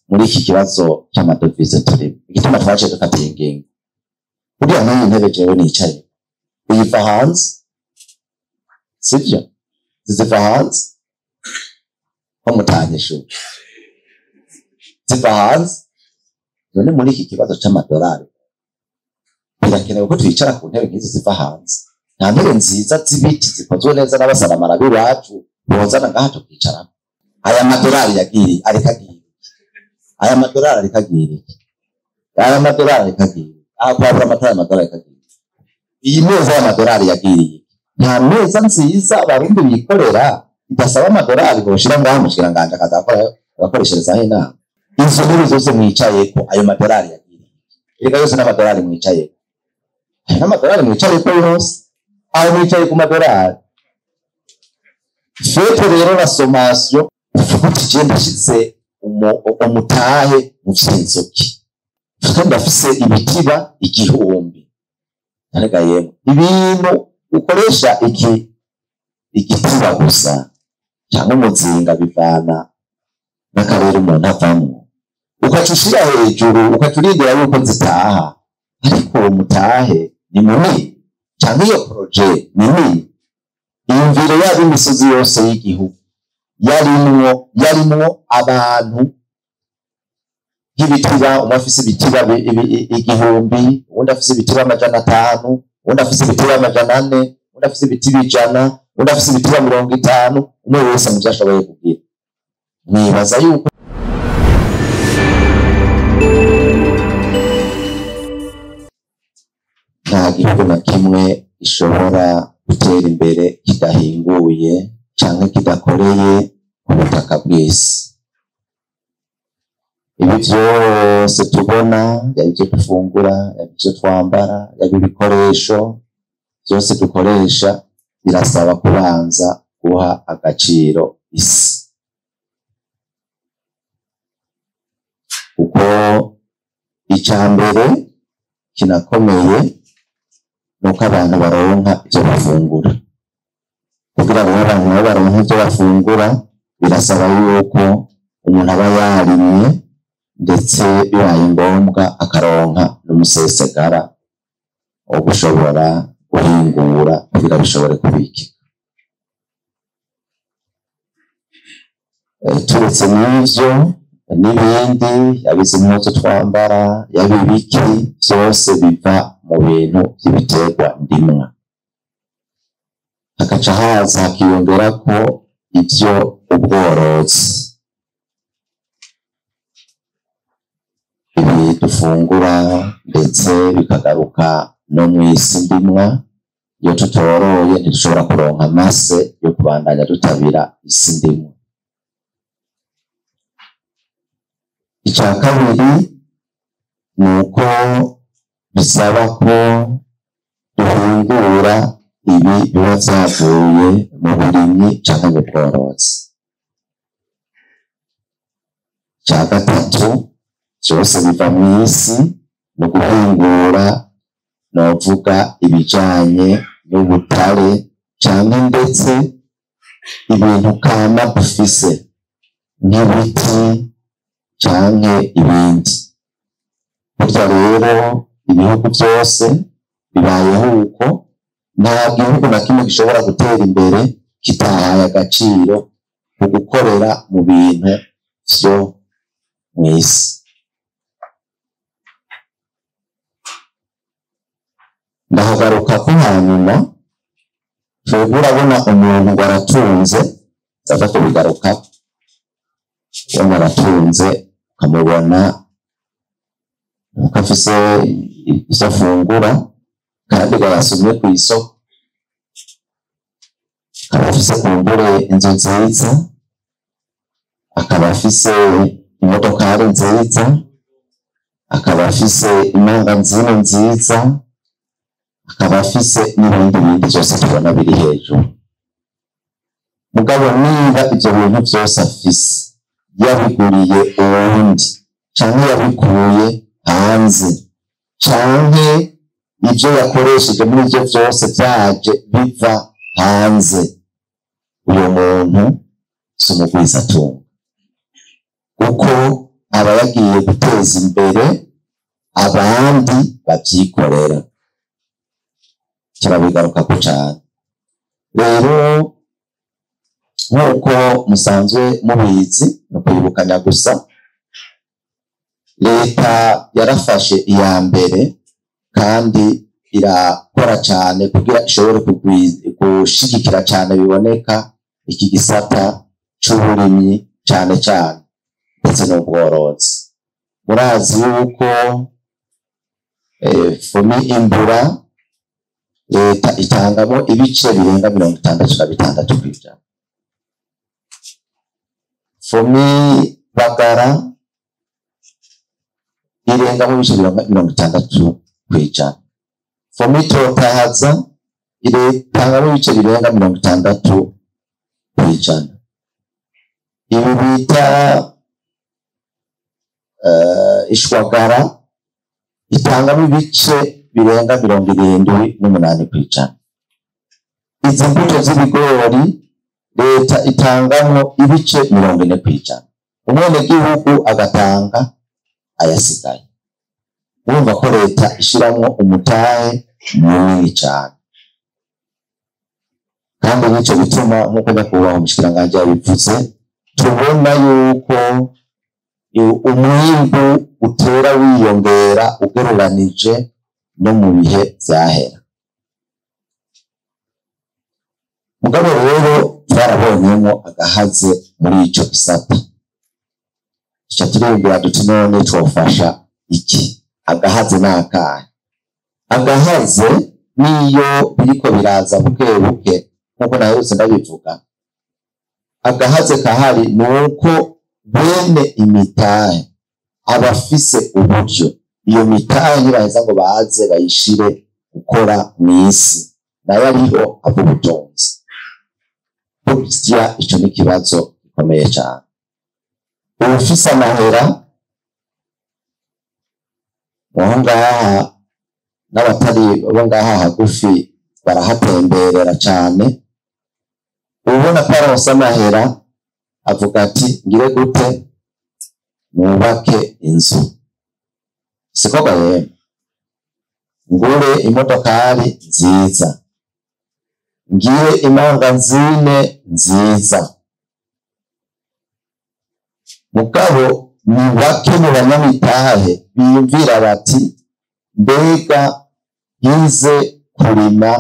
Muri iki kibazo c'amadovize turimo, igituma twaciye dufata iyi ngingo, buriya nk'iyi ntebe jewe nicaye iyiva hanze, sivyo? Ziva hanze ko mutanyishuye, ziva hanze. None muri iki kibazo c'amadolari birakenewe ko twicara ku ntebe nk'izi ziva hanze? Nta ntebe nziza z'ibiti zikozwe neza n'abasaramara b'iwacu bozana ngaha tukicaramo? Aya madolari yagiye ariko agiye, aya madolari ariko agiye, aya madolari ariko agiye, aha kwabura amatara, amadolari ariko agiye, iyi meza y'amadolari yagiye. Nta meza nziza abarundi bikorera idasaba amadolari boshira ngaha mushikiranganje akazakora agakoresherezaho inama? Izo ntebe zose mwicayeko, ayo madolari yagiye, erega yose n'amadolari mwicayeko, ayo n'amadolari mwicayeko yose, aho mwicaye ku madolari. Faites rero la sommation, uvuga uti je ndashitse umutahe mu vy'inzuki, mfite ndafise ibitiba 1000. Arega yemwe, ibintu ukoresha iki igitiba gusa cyangwa umuzinga bivana n'akarere umuntu avamwo, ukaca ushira hejuru ukaca urindira yuko zitaha. Ariko uwo mutahe ni munini cyangwa iyo projet ni nini? Iyumvire yaba imisozi yose y'igihugu yarimwo abantu nk'ibitiba, umwe afise ibitiba 1000, uwundi afise ibitiba 500, uwundi afise ibitiba 400, uwundi afise ibitiba 100, uwundi afise ibitiba 50, umwe wese mu vyo ashoboye kugira. Nibaza yuko nta gihugu na kimwe gishobora gutera imbere kidahinguye canke kidakoreye ku butaka bw'isi. Ibi vyose tubona, yaba ivyo dufungura, yaba ivyo twambara, yaba ibikoresho vyose dukoresha, birasaba kubanza guha agaciro isi. Kuko ica mbere kinakomeye nuko abantu baronka ivyo bafungura. Kugira ngo abantu nabo baronke ivyo bafungura, birasaba yuko umuntu aba yarimye, ndetse bibaye ngombwa akaronka n'umusesegara wo gushobora guhingura kugira bishobore kubikika. Turetse n'ivyo n'ibindi, yaba izi mpuzu twambara, yaba ibiki, vyose biva mu bintu vy'ibiterwa ndimwa. Hagaca haza hakiyongerako ivyo ubworozi, ibi dufungura, ndetse bikagaruka no mw'isi ndimwa. Iyo tutoroye ntidushobora kuronka amase yo kubandanya dutabira isi ndimwa. Ica kabiri ni uko bisaba ko duhingura ibi biba vyavuye mu burimyi canke mu bworozi. Ica gatatu, vyose biva mw'isi, ni uguhingura novuga ibijanye n'ubutare canke ndetse ibintu kama dufise nk'ibiti canke ibindi. Burya rero ibihugu vyose bibayeho uko, nta gihugu na kimwe gishobora gutera imbere kitahaye agaciro mu gukorera mu bintu vyo mw'isi. Ndahagaruka ko hanyuma twebwe urabona umuntu ngo aratunze, ndaza kubigaruka, ubona aratunze ukamubona nuko afise ivyo afungura kandi ngo yasumye kw'isoko, akaba afise kumbure inzu nziza, akaba afise imodokari nziza, akaba afise imangazini nziza, akaba afise n'ibindi bindi vyose tubona biri hejuru. Mugabo niba ivyo bintu vyose afise yabiguriye uwundi, canke yabikuye hanze, canke ivyo yakoresheje muri ivyo vyose vyaje biva hanze, uyo muntu si umugwizatunga, kuko aba yagiye guteza imbere abandi bavyikorera. Turabigarukako cane. Rero nk'uko musanzwe mubizi, no kwibukanya gusa, leta yarafashe iya mbere kandi irakora cane kugira ishobore gushigikira cane biboneka iki gisata c'uburimyi cane cane ndetse n'ubworozi. Murazi yuko FOMI imbura leta itangamo ibice birenga 66%. FOMI bagara irengamo ibice birenga 60%. FOMI totahaza itangamo ibice birenga 60%. Ibi bita ishwagara itangamo ibice birenga 78%. Izi mbuto z'ibigori leta itangamo ibice 40%. Umwenegihugu agatanga ayasigaye. Urumva ko leta ishiramwo umutahe munini cane. Kandi nico bituma nk'uko nyakubahwa umushikiranganji yabivuze, tubona yuko umwimbu utera wiyongera ugereranije no mu bihe vyahera. Mugabo rero twarabonyemwo agahaze muri ico gisata. Tuca turiyumvira duti none twofasha iki? Agahaze n'akahe? Agahaze niyo biriko biraza buke buke nk'uko naherutse ndabivuga. Agahaze kahari nuko bene imitahe abafise uburyo iyo mitahe ntibaheza ngo baze bayishire gukora mw'isi, nayo ariho ava ubutunzi. Burya ico ni ikibazo gikomeye cane. Uwufise amahera aho ngaha n'abatari bo ngaha hagufi barahatemberera cane, ubona ko aronse amahera avuga ati ngire gute nubake inzu, siko gahembe, ngure imodokari nziza, ngire imanganzine nziza. Mugabo ni bake mu banyamitahe biyumvira bati mbega nkize kurima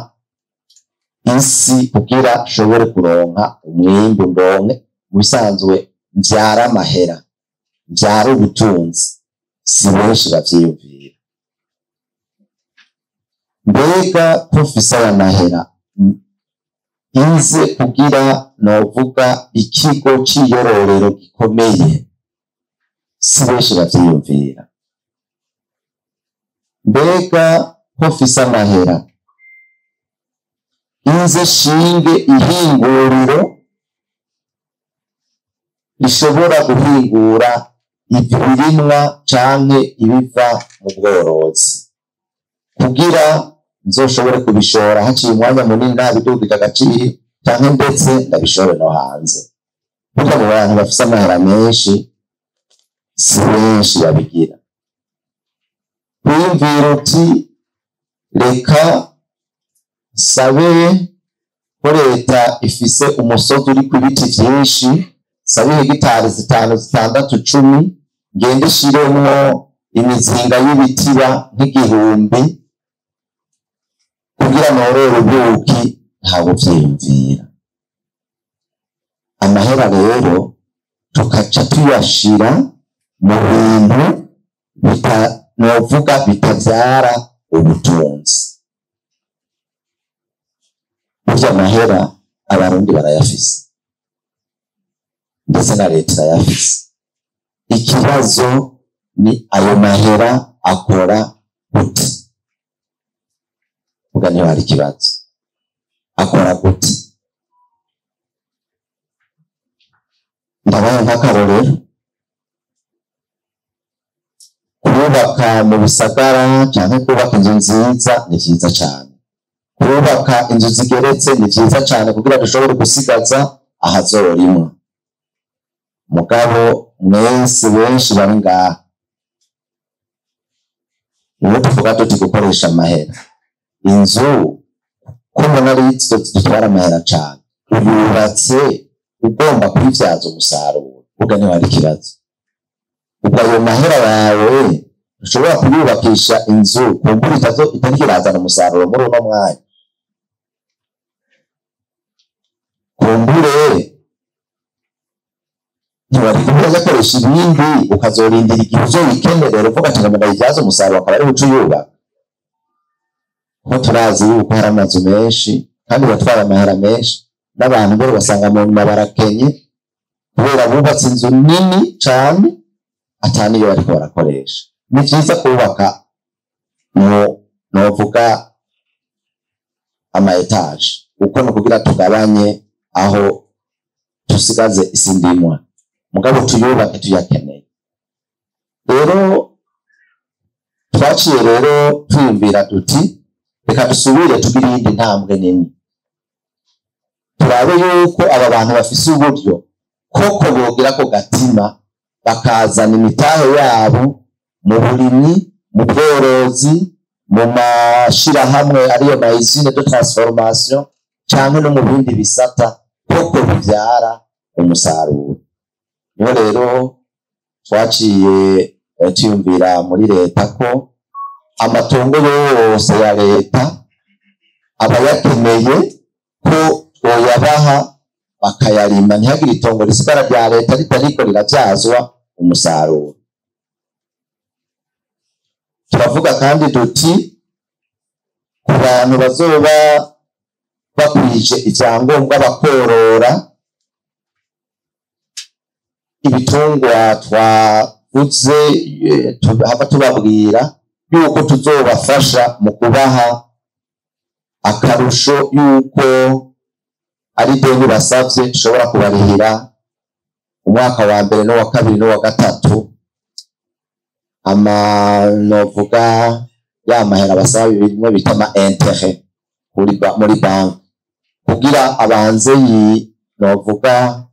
isi kugira nshobore kuronka umwimbu, ndonke mu bisanzwe mvyara amahera, mvyara ubutunzi. Si benshi bavyiyumvira. Mbega ko mfise aya mahera inze kugira novuga ikigo c'iyororero gikomeye, si benshi bavyiyumvira. Mbega ko mfise amahera inze shinge ihinguriro rishobora guhingura ibirimwa canke ibiva mu bworozi, kugira nzoshobore kubishora haciye umwanya munini ntabidugije agaciro, canke ndetse ndabishore no hanze. Burya mu bantu bafise amahera menshi si benshi babigira. Wiyumvira uti reka sabe ko leta ifise umusozi uriko ibiti vyinshi, sabe hegitari 5, 6, 10, ngende shiremwo imizinga y'ibitiba nk'igihumbi kugira norore ubuki. Ntabwo vyiyumvira. Amahera rero tukaca tuyashira mu bintu novuga bitavyara ubutunzi. Burya amahera abarundi barayafise, ndetse na leta irayafise. Ikibazo ni ayo mahera akora gute? Vuga niba hari ikibazo, akora gute? Ndabaye nk'akarorero, kubaka mu bisagara canke kubaka inzu nziza ni vyiza cane, kubaka inzu zigeretse ni vyiza cane kugira dushobore gusigaza ahazorimwa. Mugabo Mwese benshi bari ngaha, ubu tuvuga tuti gukoresha amahera, inzu ko mbona ari izo zidutwara amahera cane, uyubatse ugomba kuyivyaza umusaruro, uga ntiwari ikibazo. Ubwo ayo mahera yawe ushobora kuyubakisha inzu kumbura itariko irazana umusaruro muri uno mwanya, kumbure ntiwari kuba uyakoresha ibindi, ukazorindira igihe uzoyikenerera uvuga ati ngo ndayivyaze umusaruro, akaba ari uca uyubaka. Kuko turazi yuko hari amazu menshi kandi batwara amahera menshi, n'abantu mbere ugasanga mu nyuma barakenye kubera bubatse inzu nini cane ata niyo bariko barakoresha. Ni vyiza kubaka mu novuga ama etaje, uko ni ukugira tugabanye aho tusigaze isi ndimwa, mugabo tuyubake tuyakeneye. Rero twaciye rero twiyumvira tuti reka dusubire tugire iyindi ntambwe nini, turabe yuko aba bantu bafise uburyo koko bogira ko gatima bakazana imitahe yabo mu burimyi, mu bworozi, mu mashirahamwe ariyo ma usine de transformation, canke no mu bindi bisata koko bivyara umusaruro. Niho rero twaciye tuyumvira muri leta ko amatongo yose ya leta abayakeneye ko twoyabaha bakayarima, ntihagire itongo risigara rya leta ritariko riravyazwa umusaruro. Turavuga kandi duti ku bantu bazoba bakwije ivyangombwa bakorora ibitungwa twavuze, hava tubabwira yuko tuzobafasha mu kubaha akarusho yuko ari deni basavye dushobora kubarihira umwaka wa mbere n'uwa kabiri n'uwa gatatu, ama novuga ya mahera basaba bimwe bita ama intérêt muri banki, kugira abanze yi novuga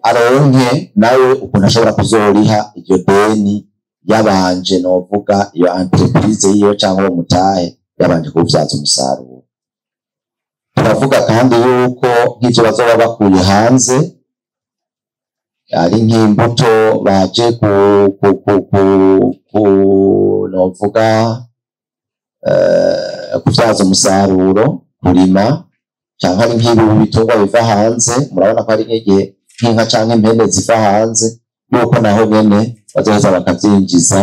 aronke nawe ukuntu ashobora kuzoriha iryo deni yabanje novuga iyo entreprise yiwe cyangwa uwo mutahe yabanje kuwubyaza umusaruro. Turavuga kandi yuko nk'ivyo bazoba bakuye hanze ari nk'imbuto baje ku novuga kuvyaza umusaruro kurima, canke ari nk'ibi bitungwa biva hanze, murabona ko ari nk'igihe nk'inka canke impene ziva hanze, yuko naho nyene bazoheza bakavyinjiza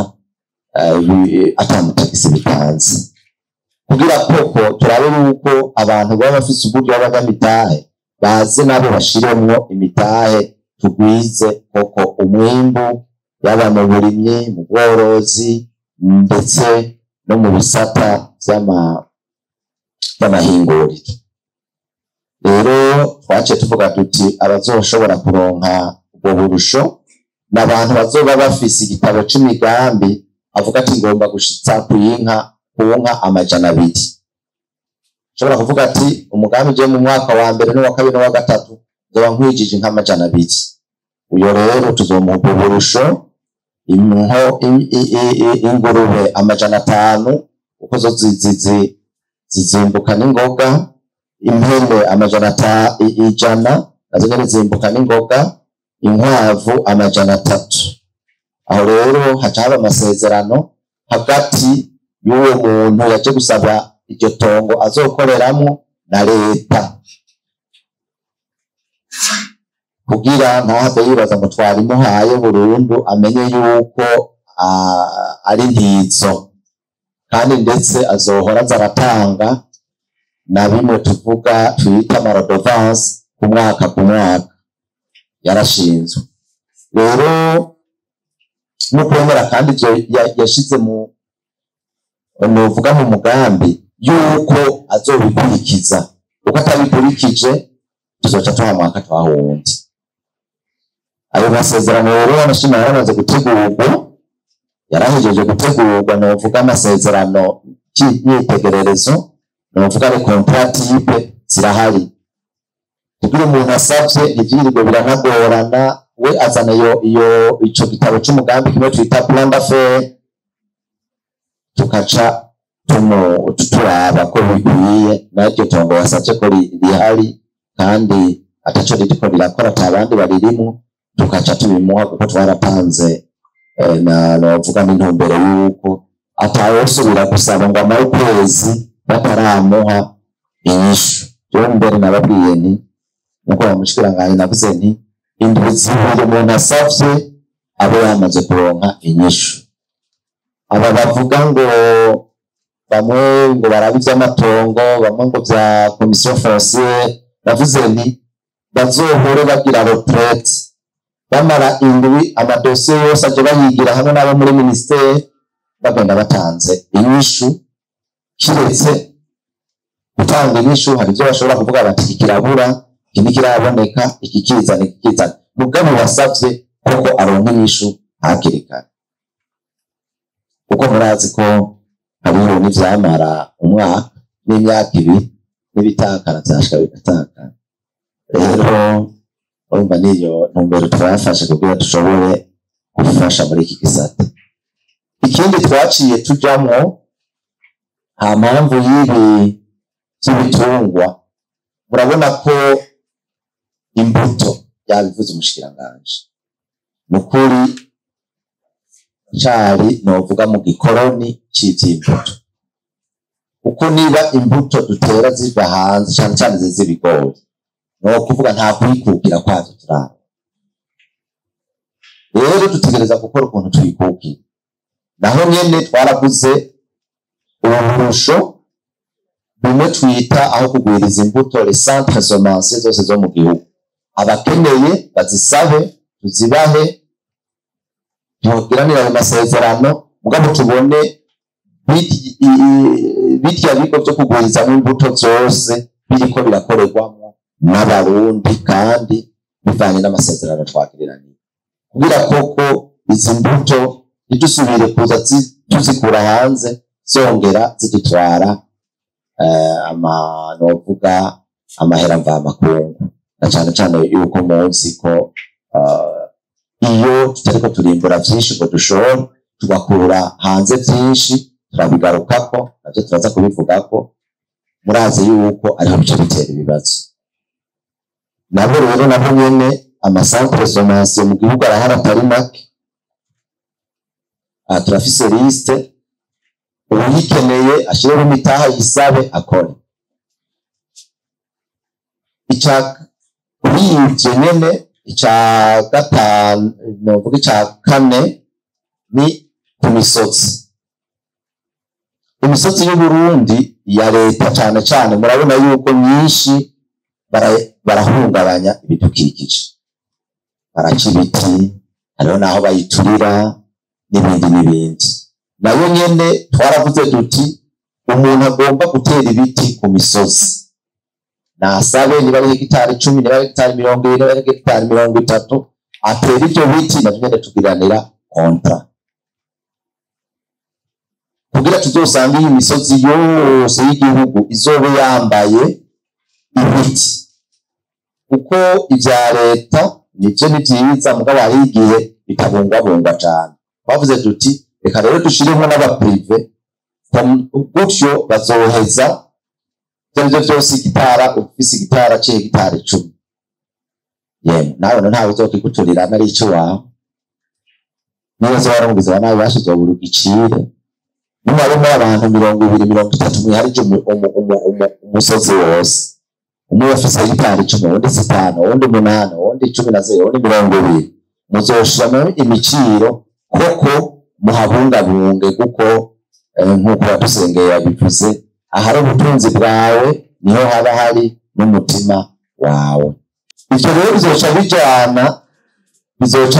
ata mutagisi bitanze, kugira koko turabe yuko abantu baba bafise uburyo b'abanyamitahe baze nabo bashiremwo imitahe, tugwize koko umwimbu yaba mu burimyi, mu bworozi, ndetse no mu bisata vy'amahinguriro. Rero twaciye tuvuga tuti abazoshobora kuronka ubwo burusho n'abantu bazoba bafise igitabo c'imigambi, avuga ati ngomba gushitsa ku nka 200. Ushobora kuvuga ati umugambi je mu mwaka wa mbere n'uwa kabiri n'uwa gatatu nzoba nkwijije inka 200. Uyo rero tuzomuha ubwo burusho, ingurube 500 uko zo zizimbuka n'ingoga, impene 100 nazo nyene zimbuka n'ingoga, inkwavu 300. Aho rero haca haba amasezerano hagati y'uwo muntu yaje gusaba iryo tongo azokoreramwo na leta, kugira ntahave yibaza ngo twarimuhaye burundu, amenye yuko ari ntizo, kandi ndetse azohora aza aratanga na bimwe tuvuga twita amarodovance ku mwaka ku mwaka yarashinzwe. Rero no kwemera kandi ivyo yashize mu novuga mu mugambi yuko azobikurikiza, uko atabikurikije tuzoca tuhamwaka twahunze. Ayo masezerano rero amashima yaramaze gutegurwa, yarahejeje gutegurwa, novuga amasezerano y'imyitegererezo, novuga ari contrat type zirahari, kugira umuntu asavye ntivyirirwe biranagorana, We azana iyo ico gitabo c'umugambi kimwe twita plan d'affaires, tukaca turaba ko bikwiye naryo tongo wasavye ko rihari kandi ataco ririko rirakora, ata bandi baririmwo, tukaca tubimuha, kuko twaratanze na novuga n'intumbero y'uko atawosubira gusaba ngo amare ukwezi bataramuha inyishu. Jewe mbere nababwiye nti, nkuko bamushikiranganji navuze nti, indwi 2 umuntu asavye abe yamaze kuronka inyishu. Aba bavuga ngo bamwe ngo barabe ivy'amatongo, bamwe ngo vya commission foncière, navuze nti bazohore bagira retraite bamara indwi, amadosiye yose aje bayigira hamwe n'abo muri ministère, bagenda batanze inyishu. Kiretse gutanga inyishu, hari ivyo bashobora kuvuga bati iki kirabura, iki ntikiraboneka, iki kizana, iki kizana, mugabo wasavye koko aronka inyishu hakiri kare, kuko murazi ko hariho n'ivyamara umwaka n'imyaka 2 n'ibitakara vyashika bigatakara. Rero urumva niyo ntumbero twafashe kugira dushobore gufasha muri iki gisata. Ikindi twaciye tujamwo, nta mpamvu y'ibi vy'ibitungwa, murabona ko imbuto yabivuze umushikiranganji, nukuri cari novuga mu gikoroni c'ivy'imbuto, kuko niba imbuto dutera ziva hanze, cane cane z'ibigori, no kuvuga nta kwikukira kwavyo turaba. Rero dutegereza gukora ukuntu twikukira. Naho nyene twaraguze uburusho bumwe twita aho kugwiriza imbuto, les centres semenciers zose zo mu gihugu. Abakeneye bazisabe, tuzibahe, tugiranire ayo masezerano, mugabo tubone birya bigo vyo kugwirizamwo imbuto vyose biriko birakorerwamwo n'Abarundi, kandi bivanye n'amasezerano twagiriraniye, kugira koko izi mbuto ntidusubire kuza tuzikura hanze zongera zidutwara novuga amahera mvamakungu, na cane cane yuko munsi ko iyo tutariko turimbura vyinshi ngo dushore, tugakura hanze vyinshi, turabigarukako navyo turaza kubivugako. Murazi yuko ariho bica bitera ibibazo. Nabo rero nabo nyene amacentre semencier mu gihugu arahari atari make. Aha turafise liste, uyikeneye ashireho imitaha yisabe akore. Ica kuri ivyo nyene, ica gatanu, novuga ica kane, ni ku misozi. Imisozi y'Uburundi ya leta cane cane murabona yuko myinshi barahungabanya ibidukikije, baraca ibiti, hariho naho bayiturira n'ibindi n'ibindi. Nayo nyene twaravuze duti umuntu agomba gutera ibiti ku misozi nasabe, niba ari hegitari 10, niba ari hegitari 20, niba ari hegitari 30, atera ivyo biti, navyo nyene tugiranira kontra, kugira tuzosange iyi misozi yose y'igihugu izobe yambaye ibiti. Kuko ivya leta nivyo ni vyiza, mugabo hari igihe bitabungwabungwa cane. Twavuze duti reka rero dushiremo n'abaprive, gutyo bazoheza ivyo arivyo vyose. Igitara ufise igitara c'hegitari 10, yemwe nawe ntawe uzokiguturira nari ico wawe, niba uzoba waramugize wa nabi bashize ubura igicire. Nimwaba muri abantu 20, 30 mwiharije umusozi wose, umwe afise hegitari 10, uwundi 5, uwundi 8, uwundi 10, uwundi 20, muzoshiramo imiciro koko muhabungabunge, kuko nk'uko wadusengeye yabivuze, ahari ubutunzi bwawe niho haba hari n'umutima wawe. Ivyo rero bizoca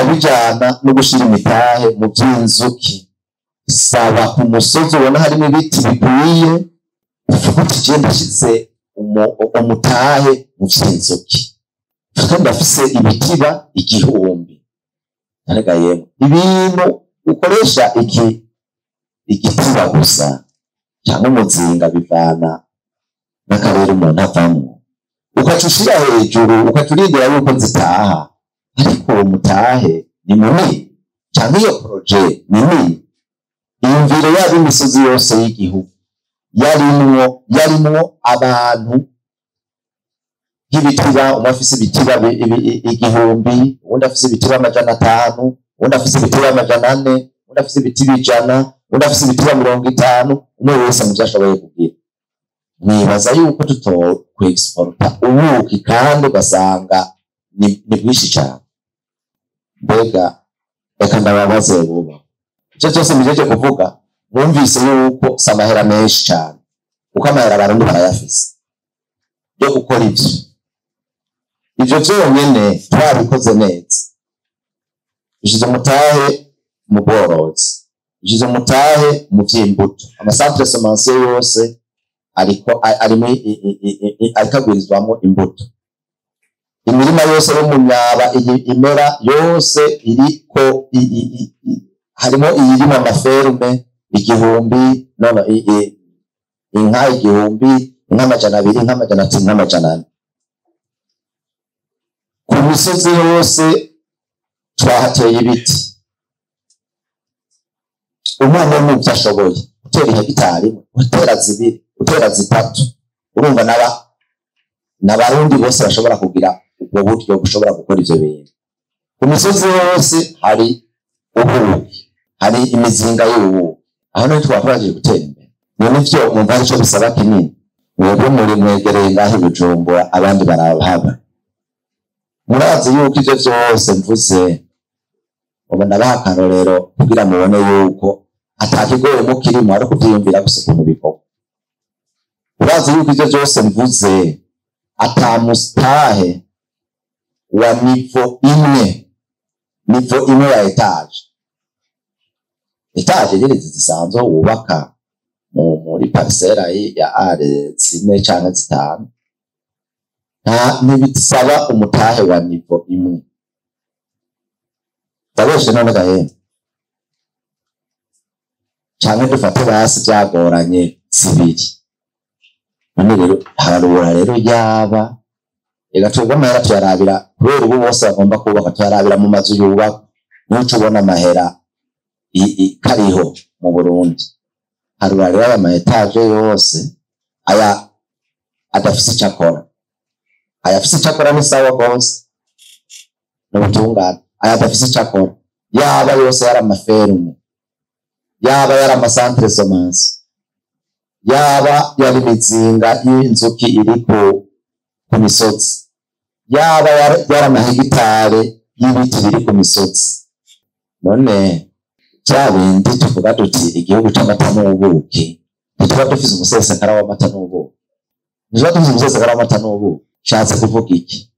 bijana no gushira imitahe mu vy'inzuki. Saba ku musozi ubona harimo ibiti bikwiye, uvuga uti je ndashize umutahe mu vy'inzuki, kandi ndafise ibitiba 1000. Arega yemwe, ibintu ukoresha igitiba gusa cyangwa umuzinga bivana n'akarere umuntu avamwo, ukaca ushira hejuru, ukaca urindira yuko zitaha. Ariko uwo mutahe ni munini canke iyo projet ni nini? Iyumvire yaba imisozi yose y'igihugu yarimwo abantu nk'ibitiba, umwe afise ibitiba 1000, uwundi afise ibitiba 500, uwundi afise ibitiba 400, uwundi afise ibitiba 100, uwundi afise ibitiba 50, umwe wese mu vyo ashoboye kugira. Nibaza yuko tutokwegisporta ubuki kandi ugasanga ni bwinshi cane. Mbega reka ndababaze buba ivyo vyose mbijeje kuvuga, mwumvise yuko si amahera menshi cane, kuko amahera Abarundi barayafise yo gukora ivyo. Ivyo vyonyene twabikoze neza, ishize umutahe mu bworozi, ishize umutahe mu vy'imbuto, amacentre semencier yose ariko arimo ariko agwirizwamwo imbuto, imirima yose yo mu myaba imera yose iriko harimo iyirimo amaferme 1000, no inka 1000, inka 200, inka 300, inka 400. Ku misozi yose twahateye ibiti. Umwana w'umuvyo ashoboye utera ihegitari imwe, utera 2, utera 3, urumva n'abarundi bose bashobora kugira ubwo buryo bushobora gukora ivyo bintu. Ku misozi yose hari ubuki, hari imizinga y'ubuki. Aho niho twakora gutera imbere. None ivyo mwumva arico bisaba kinini? Mwebwe muri mwegereye ngaho i Bujumbura, abandi barahaba. Murazi yuko ivyo vyose mvuze, ubu ndabaha akarorero kugira mubone yuko atakigoyemo kirimo, ari ukuvyiyumvira gusa ukuntu bikorwa. Urazi yuko ivyo vyose mvuze atamustahe wa niveau imwe, niveau imwe ya étage. Étage nyene zisanzwe wubaka muri parcelle ya are 4 canke 5, nta ntibisaba umutahe wa niveau imwe. Ndabeshe none gahembe? Canke dufate basi vyagoranye 2. None rero hararubura rero yaba ega twebwe amahera tuyarabira, kubera ubu bose bagomba kubaka tuyarabira mu mazu yubaka, nico ubona amahera kariho mu Burundi. Harura rero aya ma étage yose aya adafise ico akora, aya afise ico akora ni sawa gose n'ubutungane, aya adafise ico akora yaba yose yari amaferme, yaba yari amacentre semence, yaba yari imizinga y'inzuki iri ku misozi, yaba yari amahegitare y'ibiti biri ku misozi. None vya bindi tuvuga duti igihugu c'amata n'ubuki, ntituba dufise umusesekara w'amata n'ubuki, ntituba dufise umusesekara w'amata n'ubuki. Nshatse kuvuga iki?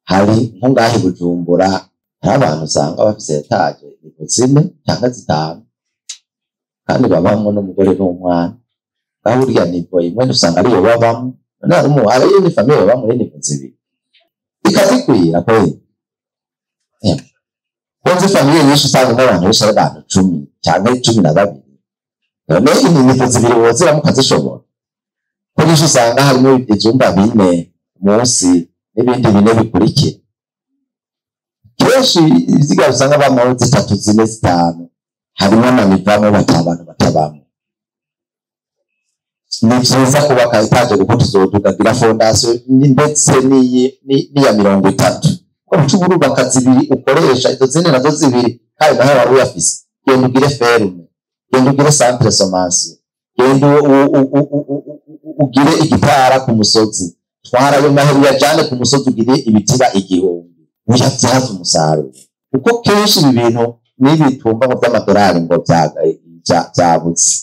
Hari nko ngaha i Bujumbura hari abantu usanga bafise étage niveau 4 canke 5, kandi babamwo n'umugore n'umwana. Ngaho burya niveau imwe usanga ariyo babamwo, none hariyo ni famille baba muri niveau 2 ikazikwira kweli. Konzi famille nyinshi usanga n'abantu benshi ari abantu 10 canke 12, none ini niveau 2 woziramo ukazishobora? Ko nyinshi usanga harimo ivyumba 4 munsi n'ibindi 4 bikurikira. Kenshi iziga usanga bamaho 3, 4, 5, harimo amanivo amwe abantu batabamwo. Ni vyiza kubaka étage kuko tuzodugagira fondation ndetse n'iya 30, kuko uca urubaka 2 ukoresha izo zindi nazo 2, kandi naho waba uyafise. Genda ugire ferme, genda ugire centre semence, genda ugire igitara ku musozi, twara ayo mahera uyajane ku musozi ugire ibitiba 1000, uyavyaze umusaruro. Kuko kenshi ibi bintu n'ibi twumva ngo vy'amadolari ngo vyabuze,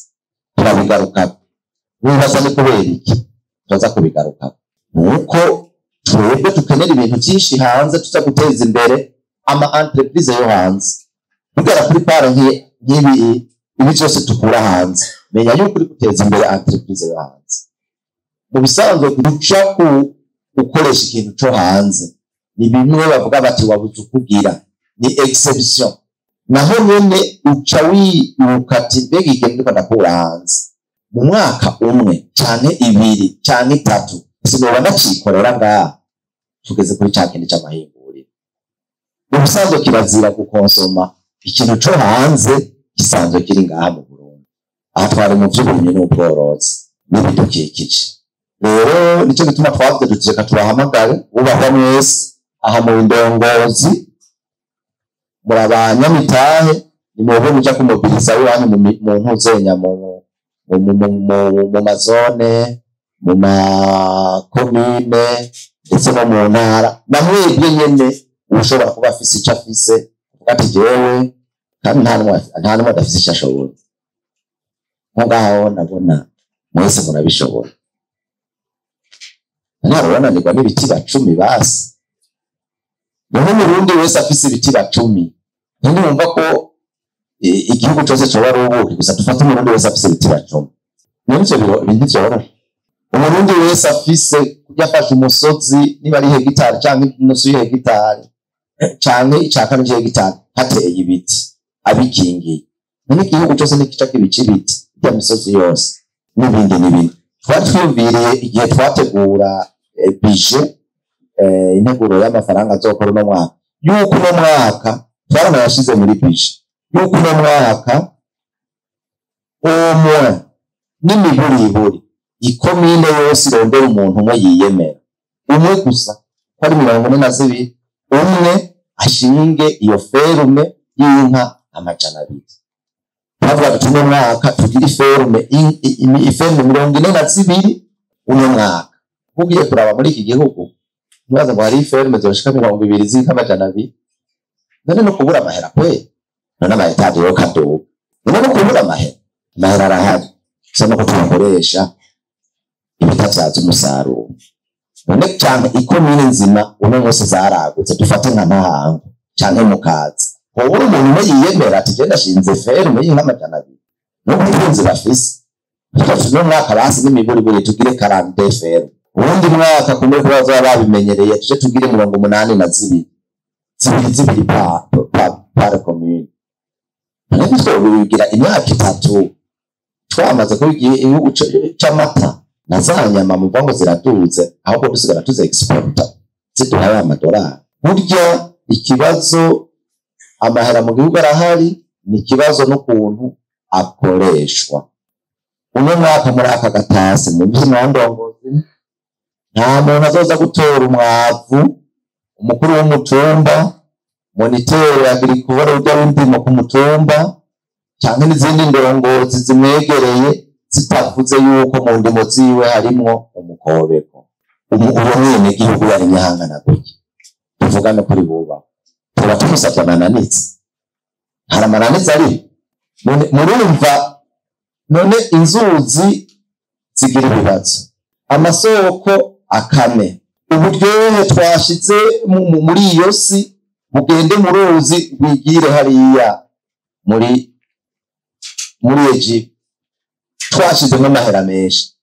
turabigarukako. Wibaza ni kubera iki turaza kubigarukako? Nuko twebwe dukenera ibintu vyinshi hanze, tuza guteza imbere ama entreprise yo hanze. Bigera kuri paro nk'ibi ibi vyose tukura hanze, menya yuko uri guteza imbere entreprise yo hanze. Mu bisanzwe guca ku gukoresha ikintu co hanze ni bimwe bavuga bati wabuze ukugira, ni exception. Naho nyene uca wibuka ati mbega ikintu ndiko ndakura hanze mu mwaka umwe canke 2 canke 3 sinoba ndacikorera ngaha. Tugeze kuri ca kindi c'amahinguriro. Ubusanzwe kirazira gukonsoma ikintu co hanze gisanzwe kiri ngaha mu Burundi. Aha twari mu vy'uburimyi n'ubworozi n'ibidukikije. Rero nico gituma twavuze duti reka tubahamagare, bubahwa mwese aha mu ndongozi, muri abanyamitahe, nimwebwe muja kumobiliza iwanyu mu ntuzenya, mu mazone, mu makomine, ndetse no mu ntara. Na mwebwe nyene ushobora kuba afise ico afise, uvuga ati jewe, kandi nta n'umwe adafise ico ashoboye. Nko ngaho ndabona mwese murabishoboye. Ntarurananirwa n'ibiti 10 basi. Niho Umurundi wese afise ibiti 10, ntiwumva ko igihugu cose coba ari ubuki gusa. Dufate Umurundi wese afise ibiti 10, none ivyo bintu vyoroshe. Umurundi wese afise yafashe umusozi, niba ari hegitari canke inusu y'hegitari canke ica kane c'hegitari, hateye ibiti abikingiye, none igihugu cose n'igica kibica ibiti irya misozi yose, n'ibindi n'ibindi. Twari twiyumviriye igihe twategura budget, integuro y'amafaranga azokora uno mwaka, yuko uno mwaka twaranayashize muri budget, yuko uno mwaka umwe n'imiburiburi ikomine yose irondera umuntu umwe yiyemera, umwe gusa, ko ari 42, umwe ashinge iyo ferme y'inka 200. Twavuga tuti uno mwaka tugire iferme 42 uno mwaka. Ugiye kuraba muri iki gihugu, ntibaza ngo hari iferme zoshika 20 z'inka 200. None no kubura amahera kwe, none amahera yo kaduka, none no kubura amahera, amahera arahari, gusa no kutuyakoresha ibitavyaza umusaruro. None canke ikomine nzima uno munsi zaragutse, dufate nka Ntahangwa canke Mukaza, hobura umuntu umwe yiyemera ati je ndashinze ferme y'inka 200, n'ubutunzi bafise. Tuno mwaka basi n'imiburiburi tugire 42 ferme, uwundi mwaka kumwe kuba bazoba babimenyereye tuje tugire 82, zibiri zibiri par commune. None twobigira imyaka 3 twamaze kubigira igihugu c'amata na za nyama muvuga ngo ziraduze, ahubwo dusigara tuze exporta ziduha ya madolari. Burya ikibazo amahera mu gihugu arahari, ni ikibazo n'ukuntu akoreshwa. Uno mwaka muri aka gatasi mu ndongozi nta muntu azoza gutora umwavu, umukuru w'umutumba, moniteur agriculture ujya w'indimo ku mutumba, canke n'izindi ndongozi zimwegereye zitavuze yuko mu ndimo ziwe harimwo umukobeko. Uwo mwenegihugu yarimye ahangana gutya, tuvuga no kuri buba tuba tumusavye amananiza, hari amananiza ari none murumva. None inzuzi zigira ibibazo, amasoko akame, uburyohe twashize muri iyo si bugende mu ruzi rwigire hariya muri Egypt, twashizemo amahera menshi.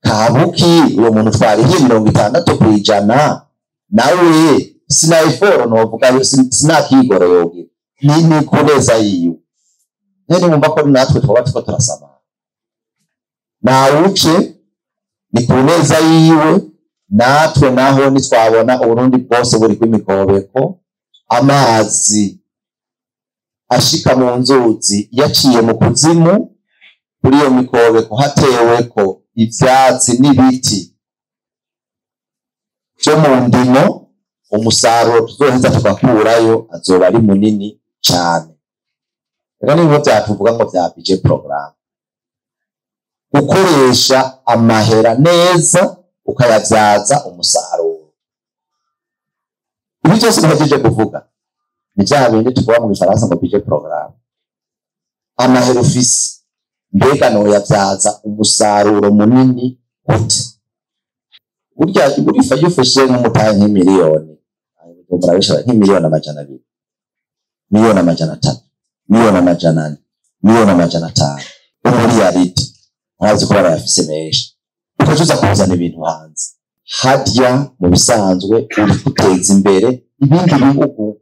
Kabuki uwo muntu twarihiye 60%, nawe sinayiforo novuga sinakigoro yogira ni kuneza yiwe. None mwumva ko natwe twoba turiko turasaba nawuce ni kuneza yiwe, natwe naho nitwabona Uburundi bwose buri kw'imikobeko, amazi ashika mu nzuzi yaciye mu kuzimu, kuri iyo mikobeko hateweko ivyatsi n'ibiti vyo mu ndimo, umusaruro tuzoheza tugakurayo azoba ari munini cane. Rero nibo vyatuvuga ngo vya budget programme, gukoresha amahera neza ukayavyaza umusaruro. Ibi byose duhejeje kuvuga ni vya bindi tuvuga mu gifaransa ngo budget programme. Amahera ufise mbega noyavyaza umusaruro munini gute? Burya burifa iyo ufashe nk'umutahe nk'imiliyoni, nk'imiliyoni 200, miliyoni 300, miliyoni 400, miliyoni 500, umuriyaridi ntazi ko barayafise menshi, ukaca uza kuzana ibintu hanze. Harya mu bisanzwe uri guteza imbere ibindi bihugu,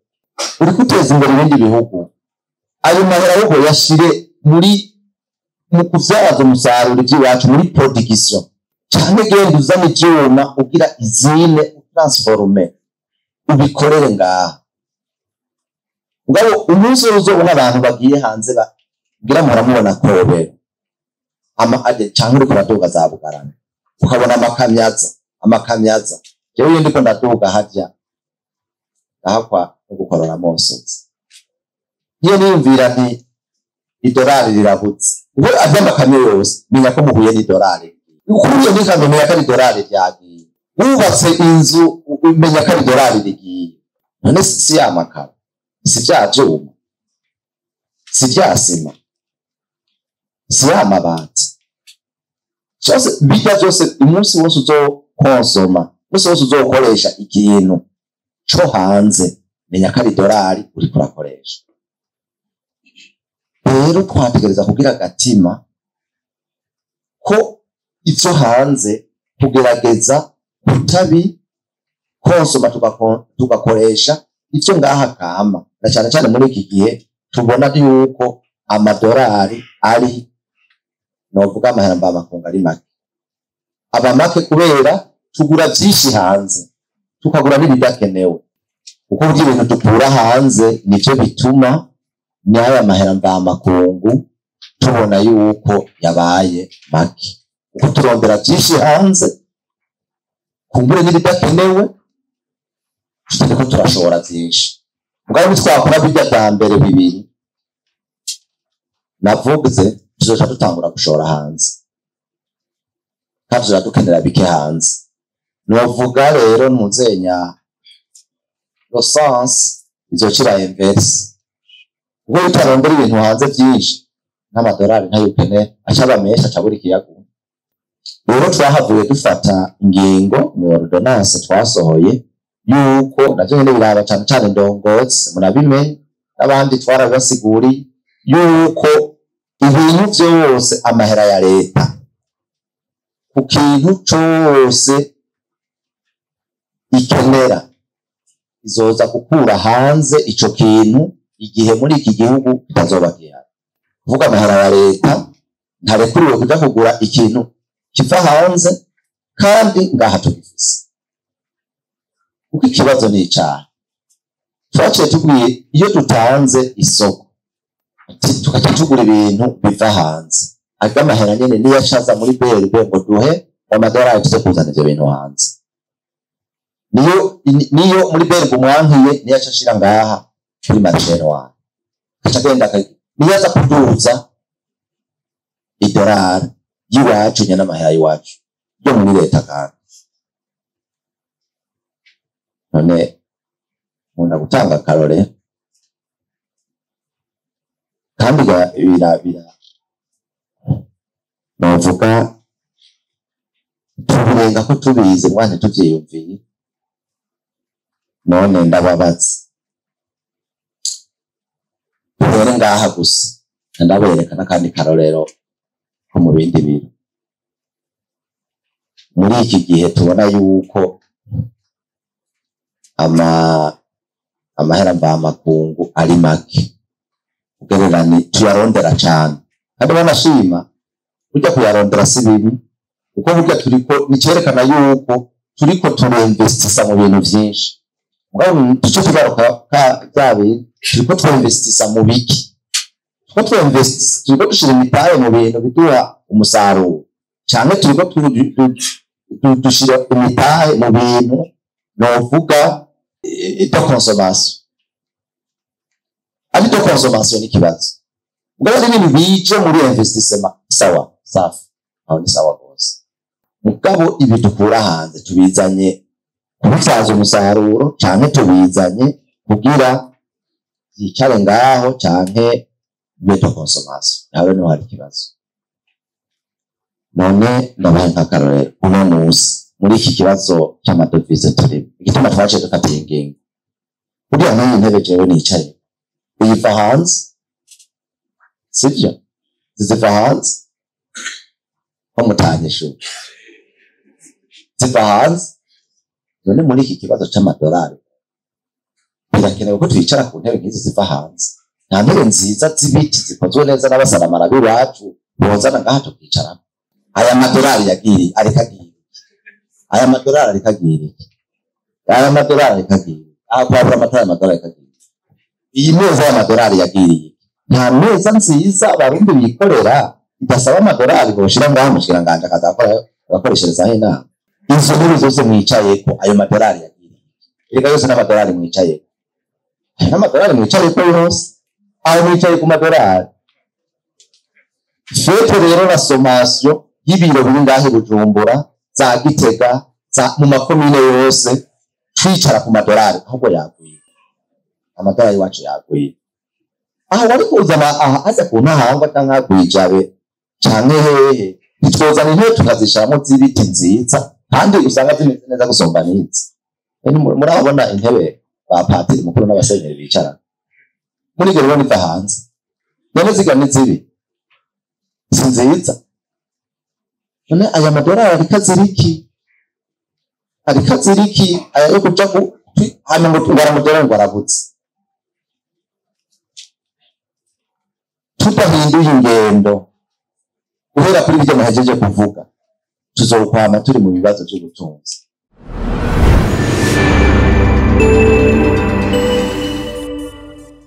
uri guteza imbere ibindi bihugu. Ayo mahera ahubwo yashire muri mu kuvyaza umusaruro ivy'iwacu muri production, canke genda uzana ivyuma ugira izine utransforme. Ubikorere ngaha. Ngabo umunsi uzobona abantu bagiye hanze bagira muramubona kobero. Ama aje cyangwa uriko uraduga za Bugarama. Ukabona amakamyaza. Jewe ndiko ndaduga harya. Ahakwa no gukorora amosozi. Iyo niyumvira nti idolari rirabutse. Ubwo ajya amakamyo yose menya ko muhuye n'idolari. Ukuriye n'ikamyo menya ko ari idolari ryagiye. Wubatse inzu umenya ko ari idolari rigiye. None si ya makaro, si vya vyuma, si vya sima, si ya mabati. Byose bijya byose umunsi wose uzokonsoma, umunsi wose uzokoresha ikintu co hanze, menya ko ari idolari uriko urakoresha. Rero twategereza kugira agatima ko ivyo hanze kugerageza kutabi konsoma tugakoresha ivyo ngaha kama, na cyane cyane muri iki gihe tubona yuko amadolari ari novuga amahera mvamakungu ari make. Aba make kubera tugura byinshi hanze, tukagura n'ibidakenewe. Kuko burya ibintu dukura hanze nivyo bituma n'aya mahera mvamakungu tubona yuko yabaye make. Kuko turondera byinshi hanze kumbure n'ibidakenewe, tutariko turashora byinshi. Mugabo nitwakora bijya bya mbere bibiri navuze, tuzoca dutangura gushora hanze, kandi tuzoca dukenera bike hanze. Novuga rero ntuzenya le sens izocira inverse. Ubwo utarondera ibintu hanze byinshi n'amadolari ntayo ukeneye, acaba menshi acabura ikiyaga. Rero twahavuye dufata ingingo mu ordonnance twasohoye yuko navyo nyene biraba cane cane ndongozi murabimenye, n'abandi twarabibasiguriye yuko ibintu vyose amahera ya leta ku kintu cose ikenera izoza gukura hanze ico kintu igihe muri iki gihugu kitazoba gihari. Kuvuga amahera ya leta ntarekuriwe kuja kugura ikintu kiva hanze kandi ngaha tugifise. Kuko ikibazo ni icaha. Twaciye tubwiye iyo dutanze isoko tukaca tugura ibintu biva hanze, ariko amahera nyene niyo acaza muri BRB ngo duhe amadolari tuze kuzana ivyo bintu hanze. Niyo muri BRB umwankiye niyo aca ashira ngaha kuri marché noir. Aca agenda niyo aza kuduza idolari y'iwacu nyene n'amahera y'iwacu yo muri leta kandi. None nkunda gutanga akarore kandi bira novuga tubirenga ko tubizi mwana tuvyiyumviye. None ndababaza rero ngaha gusa ndabereka n'akandi karorero ko mu bindi biro. Muri iki gihe tubona yuko amahera mvamakungu ari make ugereranye tuyarondera cane, kandi banashima burya kuyarondera si bibi, kuko burya turiko nicerekana yuko turiko turinvestisa mu bintu vyinshi. Mugabo tuce tugaruka bya bintu turiko turinvestisa mu biki, turiko turinvestisa, turiko dushira imitahe mu bintu biduha umusaruro, canke turiko dushira imitahe mu bintu novuga de consommation. Ari de consommation ni kibazo. Mugabo ari ibintu bije muri investissement sawa safi, aho ni sawa gose. Mugabo ibi dukura hanze tubizanye kubivyaza umusaruro, canke tubizanye kugira yicare ngaho, canke bibe de consommation, nawe niho hari ikibazo. None ndabaha nk'akarorero uno musi muri iki kibazo c'amadovize turimo, igituma twaciye dufata iyi ngingo. Buriya n'iyi ntebe jewe nicaye iyiva hanze, sivyo? Ziva hanze ko mutanyishuye, ziva hanze. None muri iki kibazo c'amadolari birakenewe ko twicara ku ntebe nk'izi ziva hanze. Nta ntebe nziza z'ibiti zikozwe neza n'abasaramara b'iwacu bozana ngaha tukicaramo. Aya madolari yagiye ariko agiye, aya madolari ariko agiye, aya madolari ariko agiye. Aha kwabura amatara amadolari akagiye, iyi meza y'amadolari yagiriye. Nta meza nziza abarundi bikorera idasaba amadolari boshira ngaho, umushikiranganji akazakora agakoresherezaho inama. Izo ntebe zose mwicayeko, ayo madolari yagiriye. Erega yose n'amadolari mwicayeko, ayo n'amadolari mwicayeko yose, aho mwicaye ku madolari. Faites rero la sommation y'ibiro biri ngaho i Bujumbura, za Gitega, za mu makomine yose, twicara ku madolari. Ahubwo yagwiye, amadolari iwacu yagwiye. Aho wari kuzana aha aza ku Ntahangwa canke kwijabe canke hehe, ntitwozana intebe tukazishiramwo z'ibiti nziza, kandi usanga zimeze neza gusumba n'izi. Murabona intebe ba patiri mukuru n'abasenyeri bicara muri ibyo rero iva hanze. None ziga ni zibi, si nziza. None aya madolari ariko azira iki? Ariko azira iki aya yo kuja ku hanyuma ngo aramudolari ngo arabuze? Tudahinduye ingendo guhera kuri ibyo muhejeje kuvuga, tuzokwama turi mu bibazo by'ubutunzi.